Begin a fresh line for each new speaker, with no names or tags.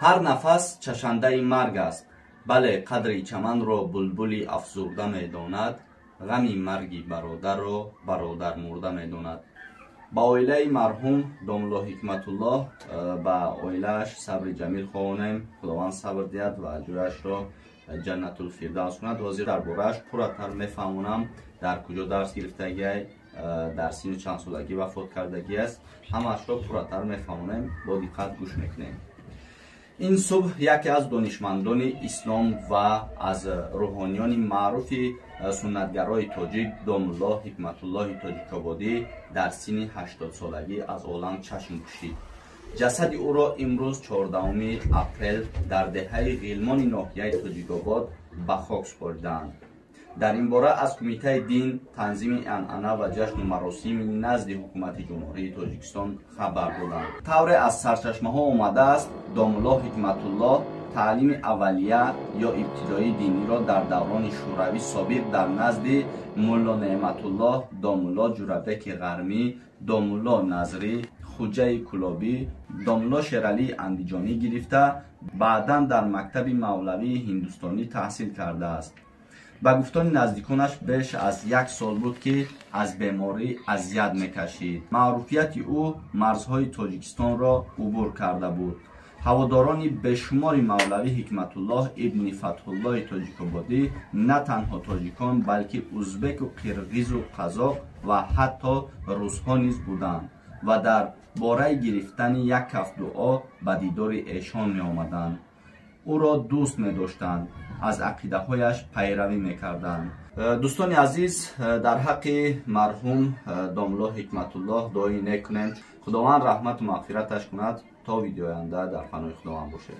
Ҳар нафас чашандаи марг аст. Бале, қадри чаманро булбули афзурда медонад, ғами марги бародарро бародар мурда медонад. Ба оилаи марҳум домулло Ҳикматуллоҳ, ба оилааш сабри ҷамил хоҳонем. Худованд сабр диҳад ва ҷояшро Ҷаннатулфирдавс кунад. Ҳозир дар борааш пурратар мефаҳмонам, дар куҷо дарс гирифтагиай, дар синни чанд солагӣ вафот кардагиаст. Ҳамаашро пурратар мефаҳмонем, бо диққат гӯш мекунем. Ин субҳ яке аз донишмандони ислом ва аз рӯҳониёни маъруфи суннатгарои тоҷик, домулло Ҳикматуллоҳи Тоҷикободӣ, дар синни 80-солагӣ аз олам чашм пӯшид. Ҷасади ӯро имрӯз, 14 апрел, дар деҳаи Ғилмони ноҳияи Тоҷикобод ба хок супориданд. Дар ин бора аз Кумитаи дин, танзими анъана ва ҷашну маросими назди Ҳукумати Ҷумҳурии Тоҷикистон хабар доданд. Тавре аз сарчашмаҳо омадааст, домулло Ҳикматуллоҳ таълими аввалия ё ибтидоии диниро дар даврони шӯравӣ собиқ дар назди мулло Неъматуллоҳ, домулло Ҷурабеки Ғармӣ, домулло Назрӣ, Хуҷаи Кулобӣ, домулло Шералии Андиҷонӣ гирифта, баъдан дар мактаби мавлавии ҳиндустонӣ таҳсил кардааст. Ба гуфтони наздиконаш, беш аз як сол буд, ки аз беморӣ азият мекашид. Маъруфияти ӯ марзҳои Тоҷикистонро убур карда буд. Ҳаводорони бешумори мавлавӣ Ҳикматуллоҳ ибни Фатҳуллоҳи Тоҷикободӣ на танҳо тоҷикон, балки узбеку қирғизу қазоқ ва ҳатто русҳо низ буданд ва дар бораи гирифтани як кафт дуо ба дидори эшон меомаданд. Ӯро дӯст медоштанд, аз ақидаҳояш пайравӣ мекарданд. Дӯстони азиз, дар ҳаққи марҳум домулло Ҳикматуллоҳ дуои нек кунем. Худованд раҳмату мағфираташ кунад. То видеои оянда дар паноҳи Худованд бошед.